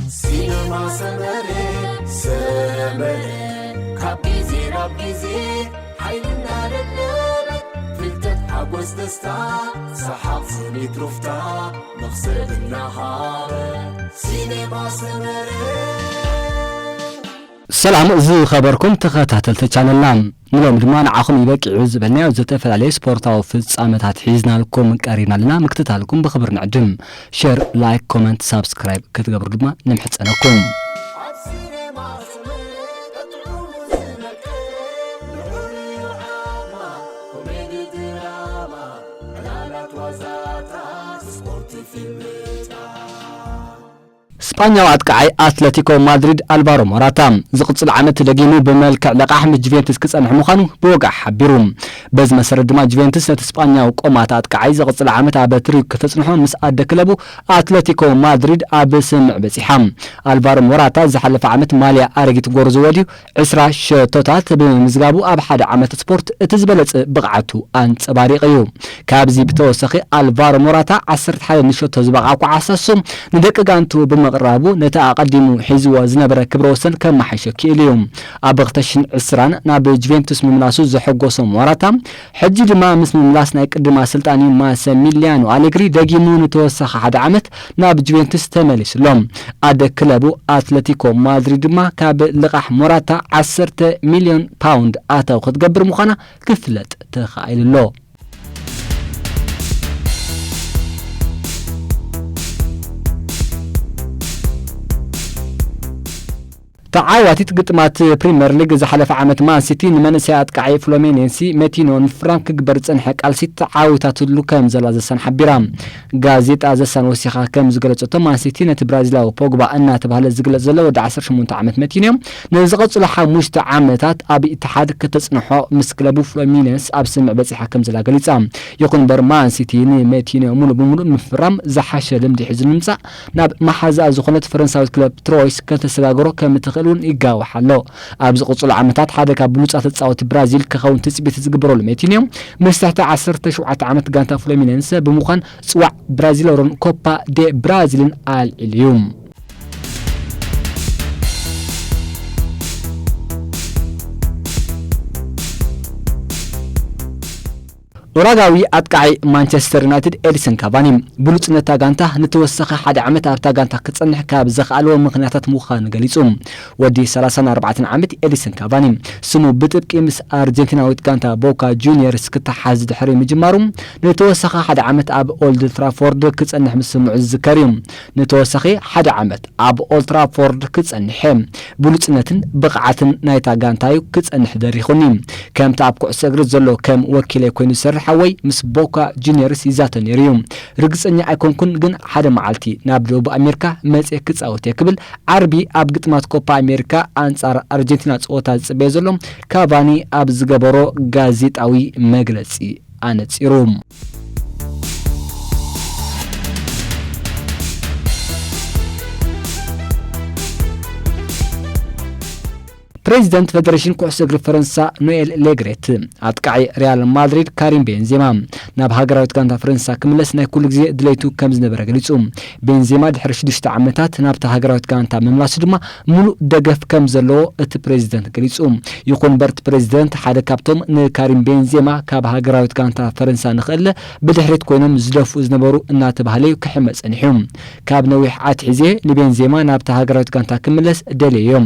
ሲነማ ሰመረ፣ ሰመረ፣ ካብ ግዜ ናብ ግዜ ሓይልና ደደበ፣ ፍልጠት፣ ሓጎስ፣ ደስታ፣ ሰሓቕ፣ ስኒት፣ ሩፍታ፣ መኽሰብ እናሃበ። ሲነማ ሰመረ። ሰላም ዝኸበርኩም ተኸታተልቲ ቻነልና፣ ንሎሚ ድማ ንዓኹም ይበቂዑ ዝበልናዮ ዝተፈላለየ ስፖርታዊ ፍጻመታት ሒዝናልኩም ቀሪብና ኣለና። ምክትታልኩም ብኽብሪ ንዕድም። ሸር፣ ላይክ፣ ኮመንት፣ ሳብስክራይብ ክትገብሩ ድማ ንምሕጸነኩም። ኣብ ሲኔማ ዝመልእ ጥዑሙ ዝመልከት፣ ንዑ ንርኣማ፣ ኮሜዲ ድራማ፣ ዕላላት ዋዛታት፣ ስፖርት ፊልምታት። ስጳኛዊ ኣጥቃዓይ ኣትለቲኮ ማድሪድ ኣልቫሮ ሞራታ ዝቕጽል ዓመት ደጊሙ ብመልክዕ ለቓሕ ምስ ጁቬንቱስ ክጸንሕ ምዃኑ ብወግዒ ሓቢሩ። በዚ መሰረት ድማ ጁቬንቱስ ነቲ ስጳኛዊ ቆማት ኣጥቃዓይ ዝቕጽል ዓመት ኣብ ትሪክ ከተጽንሖ ምስ ኣደ ክለቡ ኣትለቲኮ ማድሪድ ኣብ ስምምዕ በጺሓ። ኣልቫሮ ሞራታ ዝሓለፈ ዓመት ማልያ ኣረጊት ጎርዞ ወድዩ ዕስራ ሸቶታት ብምምዝጋቡ ኣብ ሓደ ዓመት ስፖርት እቲ ዝበለጸ ብቕዓቱ ኣንጸባሪቑ እዩ። ካብዚ ብተወሳኺ ኣልቫሮ ሞራታ ዓሰርተ ሓደ ንሸቶ ዝበቕዓ ኳዕሳሱ ንደቂ ጋንቱ ብምቕራቡ ነቲ ኣቐዲሙ ሒዝዎ ዝነበረ ክብረ ወሰን ከመሓይሾ ክኢሉ እዩ። ኣብ ክልተ ሽሕን ዕስራን ናብ ጁቬንቱስ ምምላሱ ዘሐጎሶ ሞራታ፣ ሕጂ ድማ ምስ ምምላስ ናይ ቅድም ኣሰልጣኒኡ ማሰሚሊያኖ ኣሌግሪ ደጊሙ ንተወሳኺ ሓደ ዓመት ናብ ጁቬንቱስ ተመሊሱ ኣሎ። ኣደ ክለቡ ኣትለቲኮ ማድሪድ ድማ ካብ ልቓሕ ሞራታ ዓሰርተ ሚልዮን ፓውንድ ኣታዊ ክትገብር ምዃና ክፍለጥ ተኻኢሉ ኣሎ። ተዓዋቲት ግጥማት ፕሪምየር ሊግ ዝሓለፈ ዓመት ማን ሲቲ ንመንእሰይ ኣጥቃዒ ፍሎሚኔንሲ መቲኖ ንምፍራም ክግበር ዝጸንሐ ቃልሲ ተዓዊታትሉ ከም ዘላ ዘሳን ሓቢራ። ጋዜጣ ዘሳን ወሲኻ ከም ዝገለጸቶ፣ ማን ሲቲ ነቲ ብራዚላዊ ፖግባ እናተባህለ ዝግለጽ ዘሎ ወዲ ዓሰርተ ሸሞንተ ዓመት መቲኖ ንዝቐጽሉ ሓሙሽተ ዓመታት ኣብ ኢትሓድ ከተጽንሖ ምስ ክለቡ ፍሎሚነንስ ኣብ ስምምዕ በጺሓ ከም ዘላ ገሊጻ። ይኹን እምበር ማን ሲቲ ንመቲኖ ሙሉእ ብሙሉእ ምፍራም ዝሓሸ ልምዲ ሒዙ ንምምጻእ ናብ መሓዛኣ ዝኾነት ፈረንሳዊት ክለብ ትሮይስ ከተሰጋግሮ ከም እትኽእል እውን ይጋዋሕ ኣሎ። ኣብ ዝቕጽሉ ዓመታት ሓደ ካብ ብሉጻት ተጻወቲ ብራዚል ክኸውን ትጽቢት ዝግበረሉ መቲኖ፣ ምስ ትሕቲ ዓሰርተ ሸውዓተ ዓመት ጋንታ ፍሎሚነንስ ብምዃን ጽዋዕ ብራዚለሮን ኮፓ ዴ ብራዚልን ኣልዒሉ እዩ። ኡራጋዊ ኣጥቃዒ ማንቸስተር ዩናይትድ ኤዲሰን ካቫኒ፣ ብሉጽነት እታ ጋንታ ንተወሳኺ ሓደ ዓመት ኣብታ ጋንታ ክጸንሕ ካብ ዘኽኣልዎ ምኽንያታት ምዃኑ ገሊጹ። ወዲ ሰላሳን ኣርባዕተን ዓመት ኤዲሰን ካቫኒ፣ ስሙ ብጥብቂ ምስ ኣርጀንቲናዊት ጋንታ ቦካ ጁኒየርስ ክተሓዝ ድሕሪ ምጅማሩ፣ ንተወሳኺ ሓደ ዓመት ኣብ ኦልድ ትራፎርድ ክጸንሕ ምስምዑ ዝዝከር እዩ። ንተወሳኺ ሓደ ዓመት ኣብ ኦልትራፎርድ ክጸንሕ እየ። ብሉጽነትን ብቕዓትን ናይታ ጋንታ እዩ ክጸንሕ ደሪኹኒ። ከምቲ ኣብ ኩዕሶ እግሪ ዘሎ ከም ወኪለይ ኮይኑ ዝሰርሕ ሓወይ ምስ ቦካ ጁኒየርስ ይዛተ ነይሩ እዩ። ርግጸኛ ኣይኮንኩን፣ ግን ሓደ መዓልቲ ናብ ደቡብ ኣሜሪካ መጽየ ክጻወት እየ ክብል ዓርቢ ኣብ ግጥማት ኮፓ ኣሜሪካ ኣንጻር ኣርጀንቲና ጸወታ ዝጽበዮ ዘሎ ካቫኒ ኣብ ዝገበሮ ጋዜጣዊ መግለጺ ኣነጺሩ። ፕሬዚደንት ፌደሬሽን ኩዕሶ እግሪ ፈረንሳ ኖኤል ሌግሬት፣ ኣጥቃዒ ሪያል ማድሪድ ካሪም ቤንዜማ ናብ ሃገራዊት ጋንታ ፈረንሳ ክምለስ ናይ ኩሉ ግዜ ድሌቱ ከም ዝነበረ ገሊጹ። ቤንዜማ ድሕሪ ሽዱሽተ ዓመታት ናብታ ሃገራዊት ጋንታ ምምላሱ ድማ ሙሉእ ደገፍ ከም ዘለዎ እቲ ፕሬዚደንት ገሊጹ። ይኹን እምበር እቲ ፕሬዚደንት ሓደ ካብቶም ንካሪም ቤንዜማ ካብ ሃገራዊት ጋንታ ፈረንሳ ንኽእለ ብድሕሪት ኮይኖም ዝደፍኡ ዝነበሩ እናተባህለ እዩ ክሕመ ጸኒሑ። ካብ ነዊሕ ኣትሒዘ ንቤንዜማ ናብታ ሃገራዊት ጋንታ ክምለስ ደልየዮ።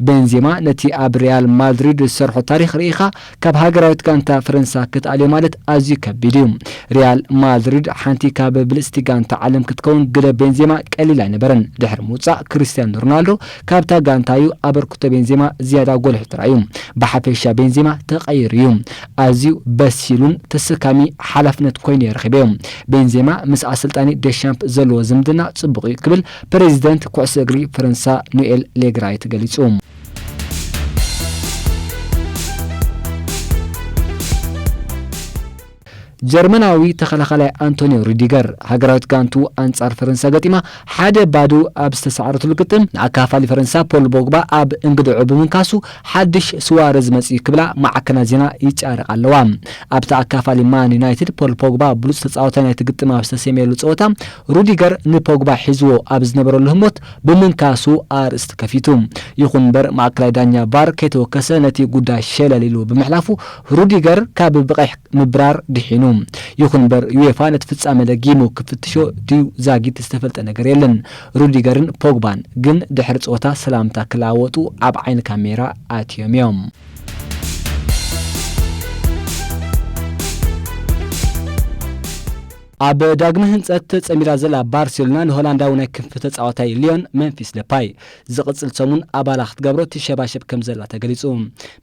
ቤንዜማ ነቲ ኣብ ሪያል ማድሪድ ዝሰርሖ ታሪኽ ርኢኻ ካብ ሃገራዊት ጋንታ ፈረንሳ ክትኣልዮ ማለት ኣዝዩ ከቢድ እዩ። ሪያል ማድሪድ ሓንቲ ካብ ብልጽቲ ጋንታ ዓለም ክትከውን ግደ ቤንዜማ ቀሊል ኣይነበረን። ድሕሪ ምውጻእ ክርስቲያኖ ሮናልዶ ካብታ ጋንታ እዩ ኣበርክቶ ቤንዜማ ዝያዳ ጎሊሑ ተራእዩ። ብሓፈሻ ቤንዜማ ተቐይሩ እዩ። ኣዝዩ በሲሉን ተሰካሚ ሓላፍነት ኮይኑ እየ ረኺበዮ። ቤንዜማ ምስ ኣሰልጣኒ ደሻምፕ ዘለዎ ዝምድና ጽቡቕ እዩ ክብል ፕሬዚደንት ኩዕሶ እግሪ ፈረንሳ ኖኤል ሌግራይት ገሊጹ። ጀርመናዊ ተኸላኻላይ ኣንቶኒዮ ሩዲገር ሃገራዊት ጋንቱ ኣንጻር ፈረንሳ ገጢማ ሓደ ባዶ ኣብ ዝተሳዕረትሉ ግጥም፣ ንኣካፋሊ ፈረንሳ ፖል ቦግባ ኣብ እንግድዖ ብምንካሱ ሓድሽ ስዋረዝ መጺኡ ክብላ ማዕከናት ዜና ይጫረቃ ኣለዋ። ኣብቲ ኣካፋሊ ማን ዩናይትድ ፖል ፖግባ ብሉጽ ተጻዋታይ ናይቲ ግጥም ኣብ ዝተሰምየሉ ጸወታ፣ ሩዲገር ንፖግባ ሒዝዎ ኣብ ዝነበረሉ ህሞት ብምንካሱ ኣርእስቲ ከፊቱ። ይኹን እምበር ማእከላይ ዳኛ ቫር ከይተወከሰ ነቲ ጉዳይ ሸለል ኢሉ ብምሕላፉ፣ ሩዲገር ካብ ብቐይሕ ምብራር ድሒኑ። ይኹን እምበር ዩኤፋ ነቲ ፍጻመ ደጊሙ ክፍትሾ ድዩ ዛጊት ዝተፈልጠ ነገር የለን። ሩዲገርን ፖግባን ግን ድሕሪ ጸወታ ሰላምታ ክለዋወጡ ኣብ ዓይኒ ካሜራ ኣትዮም እዮም። ኣብ ዳግመ ህንጸት ተጸሚዳ ዘላ ባርሴሎና ንሆላንዳዊ ናይ ክንፊ ተጻዋታይ ሊዮን መምፊስ ደፓይ ዝቕጽል ሰሙን ኣባላ ክትገብሮ ትሸባሸብ ከም ዘላ ተገሊጹ።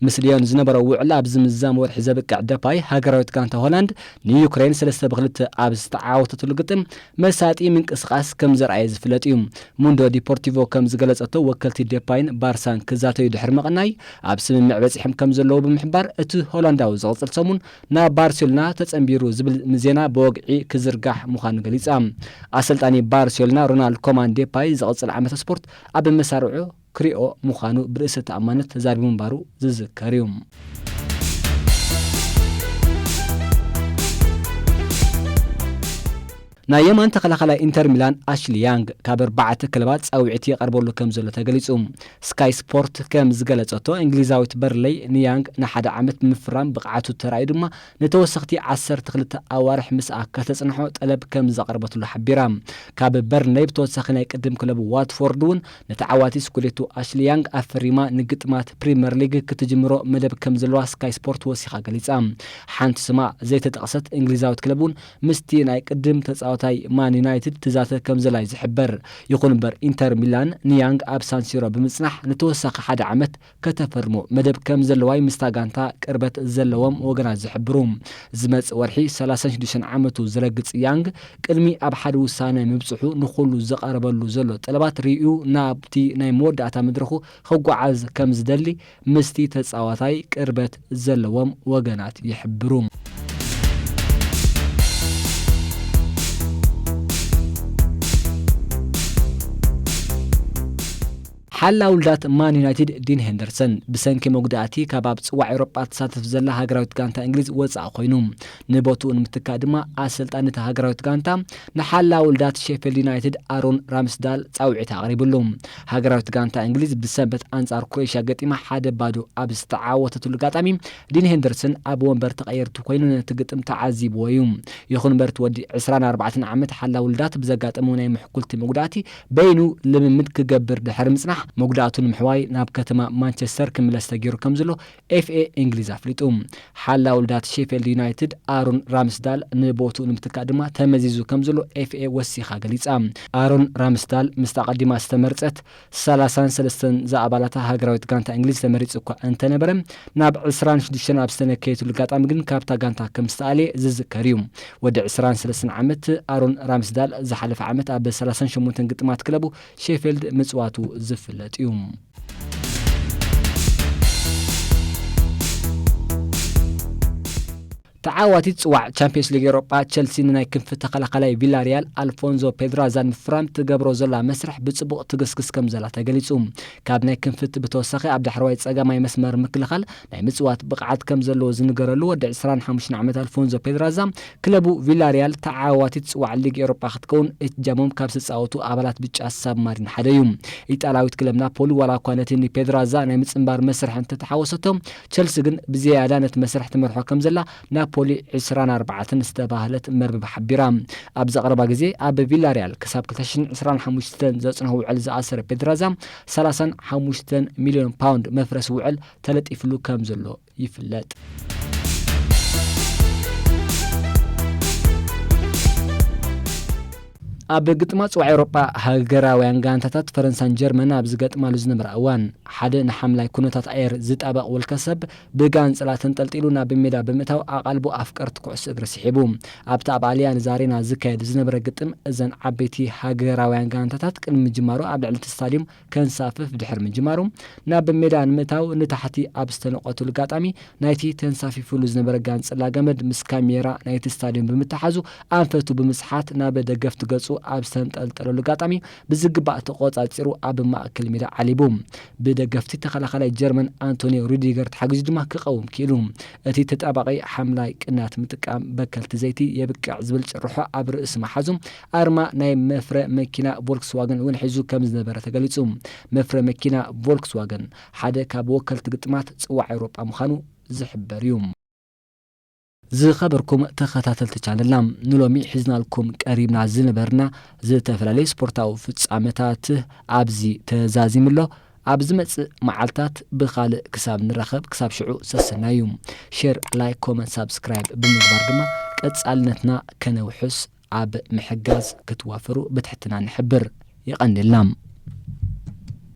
ምስ ሊዮን ዝነበሮ ውዕል ኣብ ዝምዛም ወርሒ ዘብቅዕ ደፓይ፣ ሃገራዊት ጋንታ ሆላንድ ንዩክሬን ሰለስተ ብክልተ ኣብ ዝተዓወተትሉ ግጥም መሳጢ ምንቅስቓስ ከም ዘርኣየ ዝፍለጥ እዩ። ሙንዶ ዲፖርቲቮ ከም ዝገለጸቶ፣ ወከልቲ ደፓይን ባርሳን ክዛተዩ ድሕሪ ምቕናይ፣ ኣብ ስምምዕ በጺሖም ከም ዘለዉ ብምሕባር፣ እቲ ሆላንዳዊ ዝቕጽል ሰሙን ናብ ባርሴሎና ተጸንቢሩ ዝብል ዜና ብወግዒ ክዝርጋሕ ምዃኑ ገሊጻ። ኣሰልጣኒ ባርሴሎና ሮናልድ ኮማን፣ ዴፓይ ዝቕጽል ዓመተ ስፖርት ኣብ መሳርዑ ክሪኦ ምዃኑ ብርእሰ ተኣማንነት ተዛሪቡ ምንባሩ ዝዝከር እዩ። ናይ የማን ተኸላኻላይ ኢንተር ሚላን ኣሽሊ ያንግ ካብ ኣርባዕተ ክለባት ጻውዒት ይቐርበሉ ከም ዘሎ ተገሊጹ። ስካይ ስፖርት ከም ዝገለጸቶ፣ እንግሊዛዊት በርንለይ ንያንግ ንሓደ ዓመት ብምፍራም፣ ብቕዓቱ ተራእዩ ድማ ንተወሰኽቲ ዓሰርተ ክልተ ኣዋርሕ ምስኣ ከተጽንሖ ጠለብ ከም ዘቕረበትሉ ሓቢራ። ካብ በርንለይ ብተወሳኺ ናይ ቅድም ክለቡ ዋትፎርድ እውን ንተዓዋቲ ስኩዴቶ ኣሽሊ ያንግ ኣፈሪማ ንግጥማት ፕሪምየር ሊግ ክትጅምሮ መደብ ከም ዘለዋ ስካይ ስፖርት ወሲኻ ገሊጻ። ሓንቲ ስማ ዘይተጠቕሰት እንግሊዛዊት ክለብ እውን ምስቲ ናይ ቅድም ተጻዋታይ ማን ዩናይትድ ትዛተ ከም ዘላ እዩ ዝሕበር። ይኹን እምበር ኢንተር ሚላን ንያንግ ኣብ ሳንሲሮ ብምጽናሕ ንተወሳኺ ሓደ ዓመት ከተፈርሞ መደብ ከም ዘለዋ እዩ ምስታ ጋንታ ቅርበት ዘለዎም ወገናት ዝሕብሩ። ዝመጽእ ወርሒ ሰላሳን ሽዱሽተን ዓመቱ ዝረግጽ ያንግ ቅድሚ ኣብ ሓደ ውሳነ ምብጽሑ ንኹሉ ዝቐረበሉ ዘሎ ጠለባት ርእዩ ናብቲ ናይ መወዳእታ መድረኹ ክጓዓዝ ከም ዝደሊ ምስቲ ተጻዋታይ ቅርበት ዘለዎም ወገናት ይሕብሩ። ሓላ ውልዳት ማን ዩናይትድ ዲን ሄንደርሰን ብሰንኪ መጉዳእቲ ካብ ኣብ ጽዋዕ ኤውሮጳ ትሳተፍ ዘላ ሃገራዊት ጋንታ እንግሊዝ ወጻኢ ኮይኑ። ንቦትኡ ንምትካእ ድማ ኣሰልጣኒ እታ ሃገራዊት ጋንታ ንሓላ ውልዳት ሼፊልድ ዩናይትድ ኣሮን ራምስዳል ጻውዒት ኣቕሪብሉ። ሃገራዊት ጋንታ እንግሊዝ ብሰንበት ኣንጻር ክሮኤሽያ ገጢማ ሓደ ባዶ ኣብ ዝተዓወተትሉ ኣጋጣሚ ዲን ሄንደርሰን ኣብ ወንበር ተቐየርቲ ኮይኑ ነቲ ግጥም ተዓዚብዎ እዩ። ይኹን እምበር እቲ ወዲ ዕስራን ኣርባዕተን ዓመት ሓላ ውልዳት ብዘጋጠመ ናይ ምሕኩልቲ መጉዳእቲ በይኑ ልምምድ ክገብር ድሕሪ ምጽናሕ፣ መጉዳእቱ ንምሕዋይ ናብ ከተማ ማንቸስተር ክምለስ ተገይሩ ከም ዘሎ ኤፍኤ እንግሊዝ ኣፍሊጡ። ሓላ ውልዳት ሼፊልድ ዩናይትድ ኣሮን ራምስዳል ንቦትኡ ንምትካእ ድማ ተመዚዙ ከም ዘሎ ኤፍኤ ወሲኻ ገሊጻ። ኣሮን ራምስዳል ምስታ ኣቐዲማ ዝተመርጸት ሰላሳን ሰለስተን ዝኣባላታ ሃገራዊት ጋንታ እንግሊዝ ተመሪጹ እኳ እንተነበረ፣ ናብ ዕስራን ሽዱሽተን ኣብ ዝተነከየትሉ ኣጋጣሚ ግን ካብታ ጋንታ ከም ዝተኣልየ ዝዝከር እዩ። ወዲ ዕስራን ሰለስተን ዓመት ኣሮን ራምስዳል ዝሓለፈ ዓመት ኣብ ሰላሳን ሸሞንተን ግጥማት ክለቡ ሼፊልድ ምጽዋቱ ዝፍለጥ እዩ። ተዓዋቲት ጽዋዕ ቻምፒየንስ ሊግ ኤውሮጳ ቸልሲ ንናይ ክንፊ ተኸላኻላይ ቪላሪያል ኣልፎንዞ ፔድራዛ ንምፍራም ትገብሮ ዘላ መስርሕ ብጽቡቕ ትግስግስ ከም ዘላ ተገሊጹ። ካብ ናይ ክንፊ ብተወሳኺ ኣብ ዳሕረዋይ ጸጋማይ መስመር ምክልኻል ናይ ምጽዋት ብቕዓት ከም ዘለዎ ዝንገረሉ ወዲ ዕስራን ሓሙሽተን ዓመት ኣልፎንዞ ፔድራዛ ክለቡ ቪላሪያል ተዓዋቲት ጽዋዕ ሊግ ኤውሮጳ ክትከውን እጃሞም ካብ ዝተጻወቱ ኣባላት ብጫ ሳብማሪን ሓደ እዩ። ኢጣልያዊት ክለብ ናፖሊ ዋላ እኳ ነቲ ንፔድራዛ ናይ ምጽንባር መስርሕ እንተተሓወሰቶ፣ ቸልሲ ግን ብዝያዳ ነቲ መስርሕ ትመርሖ ከም ዘላ ናፖሊ ዕስራን ኣርባዕተን ዝተባህለት መርበብ ሓቢራ። ኣብዚ ቀረባ ግዜ ኣብ ቪላሪያል ክሳብ ክልተ ሽሕን ዕስራን ሓሙሽተን ዘጽንሖ ውዕል ዝኣሰረ ፔድራዛ፣ ሰላሳን ሓሙሽተን ሚልዮን ፓውንድ መፍረሲ ውዕል ተለጢፍሉ ከም ዘሎ ይፍለጥ። ኣብ ግጥማ ጽዋዕ ኤውሮጳ፣ ሃገራውያን ጋንታታት ፈረንሳን ጀርመን ኣብ ዝገጥማሉ ዝነበራ እዋን፣ ሓደ ንሓምላይ ኩነታት ኣየር ዝጣበቕ ውልቀ ሰብ ብጋንጽላ ተንጠልጢሉ ናብ ሜዳ ብምእታው ኣቓልቦ ኣፍቀርቲ ኩዕሶ እግሪ ስሒቡ። ኣብቲ ኣብ ኣሊያንዝ ኣሬና ዝካየድ ዝነበረ ግጥም፣ እዘን ዓበይቲ ሃገራውያን ጋንታታት ቅድሚ ምጅማሩ ኣብ ልዕሊ እቲ ስታድዮም ከንሳፍፍ ድሕሪ ምጅማሩ፣ ናብ ሜዳ ንምእታው ንታሕቲ ኣብ ዝተነቆተሉ ኣጋጣሚ፣ ናይቲ ተንሳፊፉሉ ዝነበረ ጋንጽላ ገመድ ምስ ካሜራ ናይቲ ስታድዮም ብምትሓዙ፣ ኣንፈቱ ብምስሓት ናብ ደገፍቲ ገጹ ኣብ ዝተንጠልጠለሉ ኣጋጣሚ ብዝግባእ ተቖጻጺሩ ኣብ ማእከል ሜዳ ዓሊቡ። ብደገፍቲ ተኸላኻላይ ጀርመን ኣንቶኒዮ ሩዲገር ተሓጊዙ ድማ ክቐውም ክኢሉ። እቲ ተጣባቒ ሓምላይ ቅናት ምጥቃም በከልቲ ዘይቲ የብቅዕ ዝብል ጭርሖ ኣብ ርእሲ ምሓዙ፣ ኣርማ ናይ መፍረ መኪና ቮልክስዋገን እውን ሒዙ ከም ዝነበረ ተገሊጹ። መፍረ መኪና ቮልክስዋገን ሓደ ካብ ወከልቲ ግጥማት ጽዋዕ ኤውሮጳ ምዃኑ ዝሕበር እዩ። ዝኸበርኩም ተኸታተልቲ ቻነልና፣ ንሎሚ ሒዝናልኩም ቀሪብና ዝነበርና ዝተፈላለዩ ስፖርታዊ ፍጻመታት ኣብዚ ተዛዚሙ ኣሎ። ኣብ ዝመጽእ መዓልታት ብኻልእ ክሳብ ንራኸብ፣ ክሳብ ሽዑ ሰሰናዩ። ሼር፣ ላይክ፣ ኮመንት፣ ሳብስክራይብ ብምግባር ድማ ቀጻልነትና ከነውሕስ ኣብ ምሕጋዝ ክትዋፈሩ ብትሕትና ንሕብር። የቐንየልና።